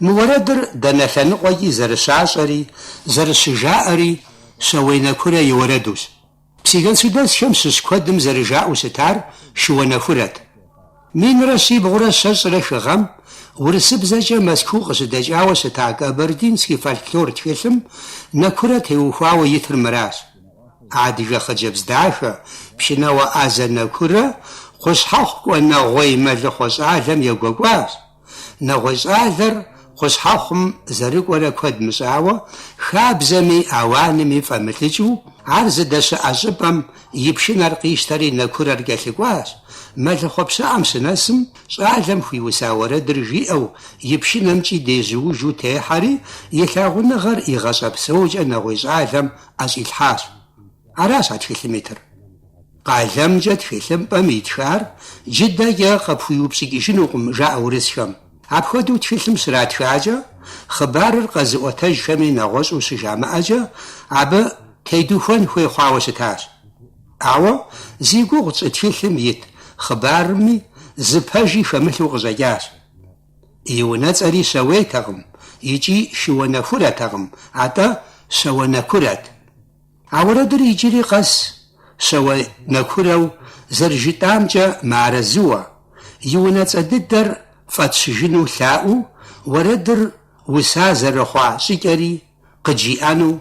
Мы уэрэдыр дэнэ лъэныкъуэкӏи зэрыщащӏэри, зэрыщыжаӏэри Щауей Нэкурэ и уэрэдущ. Псыгуэнсудэсхэм щыщ куэдым зэрыжаӏэу щытар Шыуэ Нэхурэт. Минрэ щибгъурэ щэщӏрэ хы гъэм урысыбзэкӏэ Мэзкуу къыщыдэкӏауэ щыта Кабардинский фольклор тхылъым Нэкурэ теухуауэ итыр мыращ. Адыгэ хъыджэбз дахэ, пшынауэ ӏэзэ Нэкурэ Къущхьэхъу кӏуэ нэгъуей мэлыхъуэ щӏалэм егуэкӏуащ. Нэгъуей щӏалэр Къущхьэхъум зэрыкӏуэрэ куэд мыщӏауэ, хабзэми ауанми фӏэмылӏыкӏыу, ар зыдэщыӏэ щӏыпӏэм и пшынэр къищтэри Нэкурэр кӏэлъыкӏуащ. Мэлыхъуэ пщыӏэм щынэсым, щӏалэм хуиуса уэрэдыр жиӏэу, и пшынэмкӏи дежьуужу техьэри, и лъагъуныгъэр и гъащӏэ псокӏэ нэгъуей щӏалэм ӏэщӏилъхьащ. Аращ а тхылъым итыр. Къалэмкӏэ тхылъымпӏэм итхар джыдэкӏэ къыпхуиупщӏыкӏыжынукъым, жаӏэ урысхэм. Апхуэдэу тхылъым щратхакӏэ, хъыбарыр къэзыӏуэтэжхэми нэгъуэщӏу щыжамыӏэкӏэ, абы тедухуэн хуей хъуауэ щытащ. Ауэ зи гугъу тщӏы тхылъым ит хъыбарми зы пэжи хэмылъу къыщӏэкӏащ. И унэцӏэри Щауейтэкъым икӏи Шыуэ Нэхурэтэкъым, атӏэ Щауэ Нэкурэт. А уэрэдыр иджыри къэс Щауэ Нэкурэу зэрыжытӏамкӏэ мыарэзыуэ, и унэцӏэ дыдэр фӏэтщыжыну лъаӏуэу уэрэдыр уса зэрыхъуа щӏыкӏэри къыджиӏэну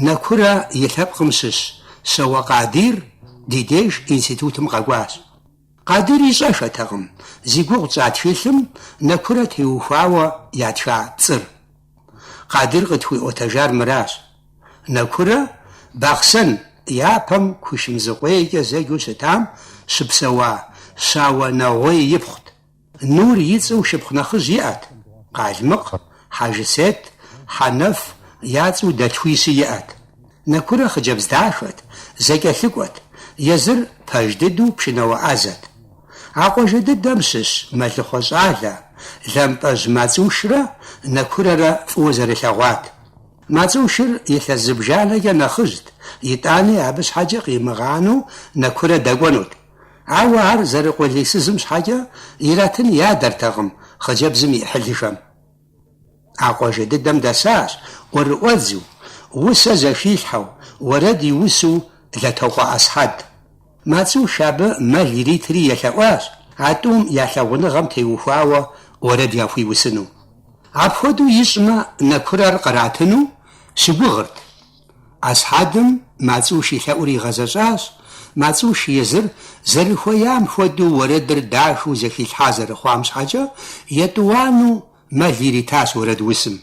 Нэкурэ и лъэпкъым щыщ Щауэ Къадир ди деж институтым къэкӏуащ. Къадир ищӏэххэтэкъым зи гугъу тщӏа тхылъым Нэкурэ теухуауэ ятха пцӏыр. Къадир къытхуиӏуэтэжар мыращ. Нэкурэ Бахъсэн япэм Кушмэзыкъуейкӏэ зэджэу щытам щыпсэуа Щауэ Нэгъуей ипхъут. Нур и цӏэу шыпхъу нэхъыжь иӏэт, Къалмыкъ, Хьэжысет, Хьэнэф я цӏэу дэлъхуищи иӏэт. Нэкурэ хъыджэбз дахэт, зэкӏэлъыкӏуэт, езыр пэж дыдэу пшынауэ ӏэзэт. А къуажэ дыдэм щыщ мэлыхъуэ щӏалэ Лэмпӏэжь Мацӏушрэ Нэкурэрэ фӏыуэ зэрылъэгъуат. Мацӏушыр илъэс зыбжанэкӏэ нэхъыжьт, итӏани абы щхьэкӏэ къимыгъанэу Нэкурэ дэкӏуэнут. Ауэ ар зэрыкъулейсызым щхьэкӏэ иратын ядэртэкъым хъыджэбзым и ӏыхьлыхэм. А къуажэ дыдэм дэсащ ӏуэрыӏуэдзу, усэ зэхилъхьэу, уэрэд иусу Лэтокъуэ Ӏэсхьэд. Мацӏуш абы мэл иритри елъэӏуащ а тӏум я лъагъуныгъэм теухуауэ уэрэд яхуиусыну. Апхуэдэу ищӏмэ, Нэкурэр къратыну щыгугъырт. Ӏэсхьэдым Мацӏуш и лъэӏур игъэзэщӏащ, Мацӏуш езыр зэрыхуеям хуэдэу уэрэдыр дахэу зэхилъхьа зэрыхъуам щхьэкӏэ, етӏуанэу мэл иритащ уэрэдусым.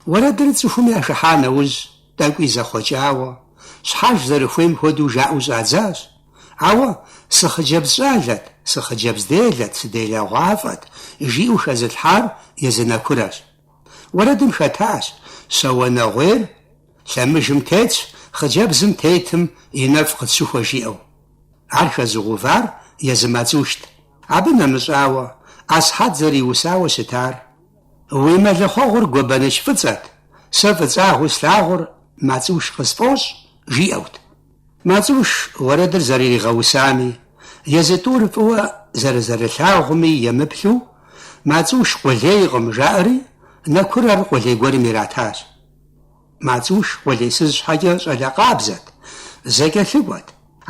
Уэрэдыр цӏыхум яхыхьа нэужь, тӏэкӏуи зэхъуэкӏауэ, щхьэж зэрыхуейм хуэдэу жаӏэу щӏадзащ. Ауэ сыхъыджэбз щӏалэт, сыхъыджэбз делэт, сыделэгъуафӏэт, жиӏэу хэзылъхьар езы Нэкурэщ. Уэрэдым хэтащ, Щауэ Нэгъуейр лъэмыжым тетщ, хъыджэбзым тетым и нэфӏ къытщыхуэ жиӏэу. Ар хэзыгъэувар езы Мацӏушт. Абы нэмыщӏауэ, ӏэсхьэд зэриусауэ щытар, Уи мэлыхъуэгъур гуэбэныч фӏыцӏэт, сэ фӏыцӏагъыу слъагъур Мацӏуш къысфӏощӏ, жиӏэут. Мацӏуш уэрэдыр зэрыригъэусами, езы тӏур фӏыуэ зэрызэрылъагъуми емыплъу, Мацӏуш къулейкъым, жаӏэри, Нэкурэр къулей гуэрым иратащ. Мацӏуш къулейсыз щхьэкӏэ щӏалэ къабзэт, зэкӏэлъыкӏуэт.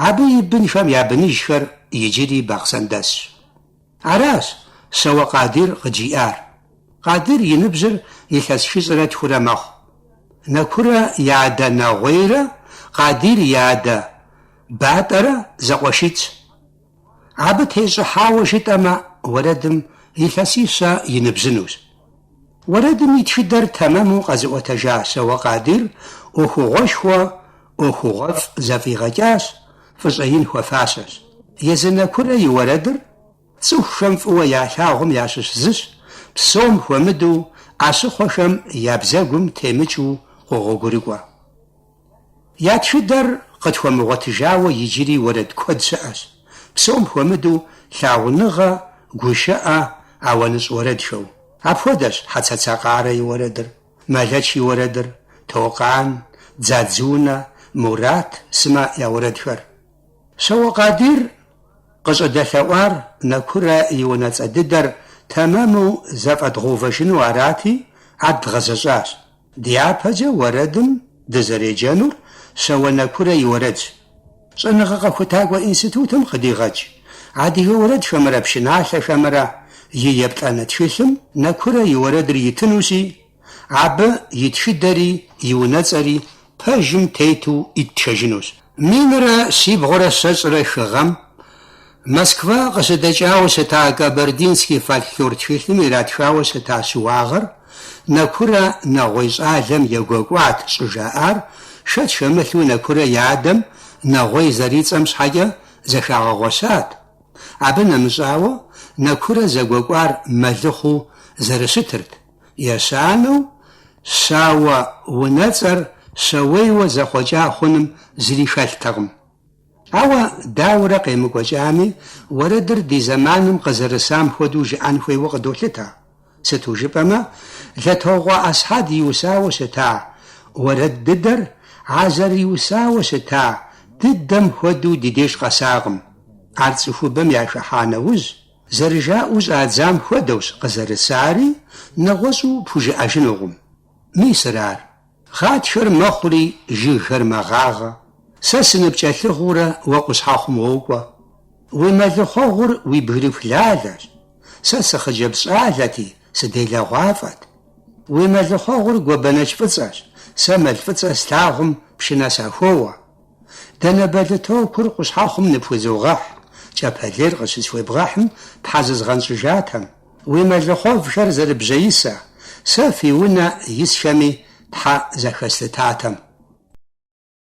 Абы и бынхэм я быныжхэр иджыри Бахъсэн дэсщ. Аращ Щауэ Къадир къыджиӏар. Къадир и ныбжьыр илъэс хыщӏрэ тхурэ мэхъу. Нэкурэ и адэ Нэгъуейрэ Къадир и адэ Батӏэрэ зэкъуэшитӏщ. Абы тещӏыхьауэ жытӏэмэ, уэрэдым илъэсищэ и ныбжьынущ. Уэрэдым и тхыдэр тэмэму къэзыӏуэтэжа Щауэ Къадир ӏуэхугъуэшхуэ, ӏуэхугъуэфӏ зэфӏигъэкӏащ, фӏыщӏэ ин хуэфащэщ. Езы Нэкурэ и уэрэдыр цӏыхухэм фӏыуэ ялъагъум ящыщ зыщ, псом хуэмыдэу ӏэщыхъуэхэм я бзэгум темыкӏыу къогъуэгурыкӏуэ. Я тхыдэр къытхуэмыгъуэтыжауэ иджыри уэрэд куэд щыӏэщ, псом хуэмыдэу лъагъуныгъэ, гушыӏэ, ауаныщӏ уэрэдхэу. Апхуэдэщ Хьэцэцэ Къарэ и уэрэдыр, Мэлэч и уэрэдыр, Токъан, Дзадзунэ, Мурат сымэ я уэрэдхэр. Щауэ Къадир къыщӏыдэлъэӏуар Нэкурэ и унэцӏэ дыдэр тэмэму зэфӏэдгъэувэжыну арати, ар дгъэзэщӏащ. Дяпэкӏэ уэрэдым дызэреджэнур Щауэ Нэкурэ и уэрэдщ. Щӏэныгъэ-къэхутакӏуэ институтым къыдигъэкӏ Адыгэ уэрэдхэмрэ пшыналъэхэмрэ и еплӏанэ тхылъым Нэкурэ и уэрэдыр итынущи, абы и тхыдэри и унэцӏэри пэжым тету иттхэжынущ. Минрэ щибгъурэ щэщӏрэ хы гъэм Москва къыщыдэкӏауэ щыта Кабардинский фольклор тхылъым иратхауэ щыта щыуагъэр Нэкурэ нэгъуей щӏалэм егуэкӏуат щӏыжаӏар, шэч хэмылъу Нэкурэ и адэм Нэгъуей зэрицӏэм щхьэкӏэ зэхагъэгъуэщат. Абы нэмыщӏауэ, Нэкурэ зэгуэкӏуар мэлыхъуу зэрыщытырт. Ещанэу, Щауэ унэцӏэр Щауейуэ зэхъуэкӏа хъуным зыри хэлътэкъым. Ауэ, дауэрэ къемыкӏуэкӏами, уэрэдыр ди зэманым къызэрысам хуэдэу жыӏэн хуейуэ къыдолъытэ. Сыту жыпӏэмэ, Лэтокъуэ Асхьэд иусауэ щыта уэрэд дыдэр а зэриусауэ щыта дыдэм хуэдэу ди деж къэсакъым. Ар цӏыхубэм яхыхьа нэужь, зэрыжаӏэу щӏадзам хуэдэущ къызэрысари, нэгъуэщӏу пхужыӏэжынукъым. Мисыр ар. Гъатхэр мэхъури, жыгхэр мэгъагъэ. Сэ сыныпкӏэлъыгъыурэ уэ къущхьэхъум уокӏуэ. Уи мэлыхъуэгъур уи бгырыпх лалэщ. Сэ сыхъыджэбз щӏалэти, сыделэгъуафӏэт. Уи мэлыхъуэгъур гуэбэнэч фӏыцӏэщ, сэ мэл фӏыцӏэ слъагъум пшынэ сахуоуэ. Дэнэ бэлэтокур къущхьэхъум ныпхузогъэхь, кӏапэлейр къыщысхуебгъэхьым тхьэ зызгъэнщӏыжатэм. Уи мэлыхъуэвхэр зэрыбжьэисэ, сэ фи унэ исхэми тхьэ захэслъытатэм.